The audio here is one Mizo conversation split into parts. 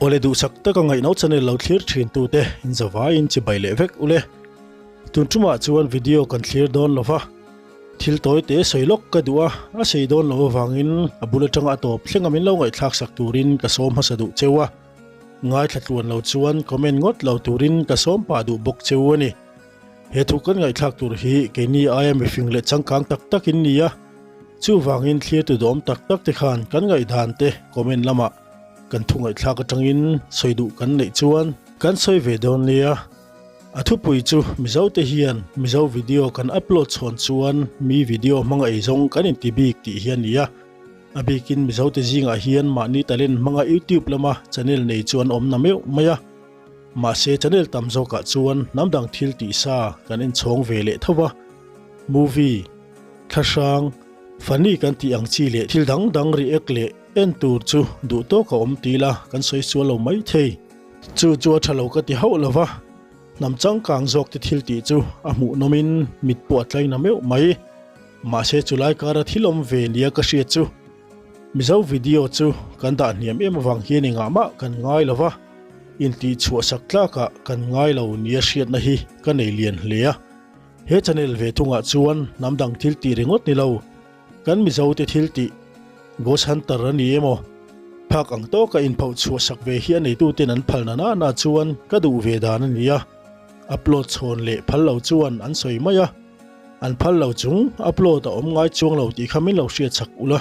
Awle duhsak taka ngaihno channel lo thlir thin tute in zavaiin chibai leh vek ule. Tun tumah chuan video kan thlir dawn lova, thil tawi te sawi lawk ka duh a, a sei dawn lo avangin a bul atanga a tawp thleng a min lo ngaihthlak sak turin ka sawm hmasa duh cheu a. Ngaithla tluan lo chuan comment ngawt lo turin ka sawm pah duh bawk cheu a ni. He thu kan ngaihthlak tur hi keini aia mifing leh changkang tak tak in ni a, chuvangin thlir tu dawm tak tak te khan kan ngaihdan te comment lamah kan thu ngaihthlak atangin sawi duh kan neih chuan kan sawi ve dawn nia. A thupui chu Mizo te hian Mizo video kan upload chhawn chuan mi video hmanga ei zawng kan inti bik tih hi a ni a. A bikin Mizo te zingah hian mahni talent hmanga YouTube lama channel nei chu an awm na meuh mai a. Mahse channel tam zawkah chuan hnam dang thil tih sa kan en chhawng ve leh tho va. Movie, thlahrang, funny kan tih ang chi leh thil dang dang react leh en tur chu duh tawk a awm ti ila kan sawi sual lo mai thei. Chu chu a tha lo ka ti hauh lo va, hnam changkang zawk te thil tih chu a hmuhnawmin mit pawh a tlaina meuh mai. Mahse chulai kara thil awm ve nia ka hriat chu Mizo video chu kan dah hniam em avang hian engah mah kan ngai lo va, intih chhuah sak tlakah kan ngai lo nia hriatna hi ka nei lian hle a. He channel ve thungah chuan hnam dang thil tih ringawt ni lo, kan Mizo te thil tih Ghost Hunter a ni emaw phak ang tawka inphoh chhuah sak ve hi a neituten an phal na nana chuan ka duh ve dan a ni a, upload chhawn leh phal lo chuan an sawi mai a. An phal lo chung upload a awm ngai chuang lo tih kha min lo hriat chak ula.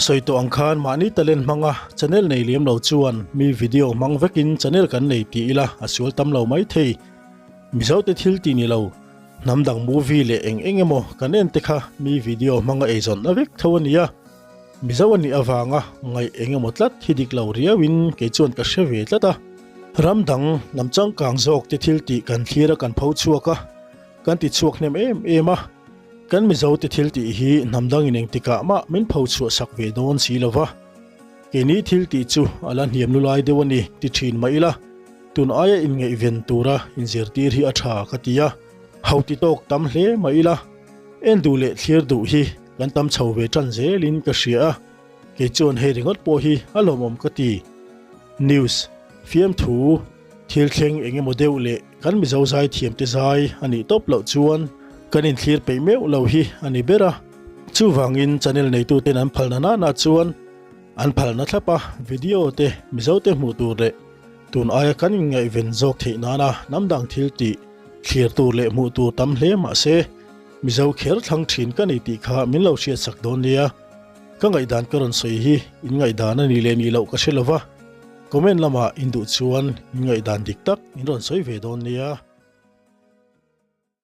Sawi tawh ang khan mahni talent hmanga channel nei liam lo chuan mi video hmang vekin channel kan nei ti ila a sual tam lo mai thei. Mizo te thil tih ni lo, hnam dang movie leh eng eng emaw kan en te kha mi video hmanga eizawnna vek tho a nia. Mizo a nih avanga ngaih eng emaw tlat hi dik lo riauin kei chuan ka hre ve tlat a. Ram dang hnam changkang zawk te thil tih kan thlir a kan pho chhuak a. Kan ti chhuak hnem em em a, kan Mizo te thil tih hi hnam dangin engtikah mah min pho chhuah sak ve dawn si lo va. Keini thil tih chu a la hniam lu lai deuh a ni ti thin mah ila, tun aia inngaihven tura inzirtir hi a tha ka ti a, ho ti tawk tam hle mah ila, en duh leh thlir duh hi kan tam chho ve tan zelin ka hria a, kei chuan hei ringawt pawh hi a lawmawm ka ti. News, Fiamthu. Thil thleng eng emaw deuh leh kan Mizo zai thiamte zai a nih tawp loh chuan kan inthlir peih meuh lo hi a ni ber a. Chuvangin channel neituten an phalna nana chuan an phalna thlap a, video te Mizote hmuh tur leh tun aia kan inngaihven zawk theih nana hnam dang thil tih thlir tur leh hmuh tur tam hle mah se Mizo kher thlang thin ka ni tih kha min lo hriatsak dawn nia. Ka ngaihdan ka rawn sawi hi inngaihdan a nih leh nih loh ka hre lova. Comment lamah in duh chuan in ngaihdan dik tak in rawn sawi ve dawn nia.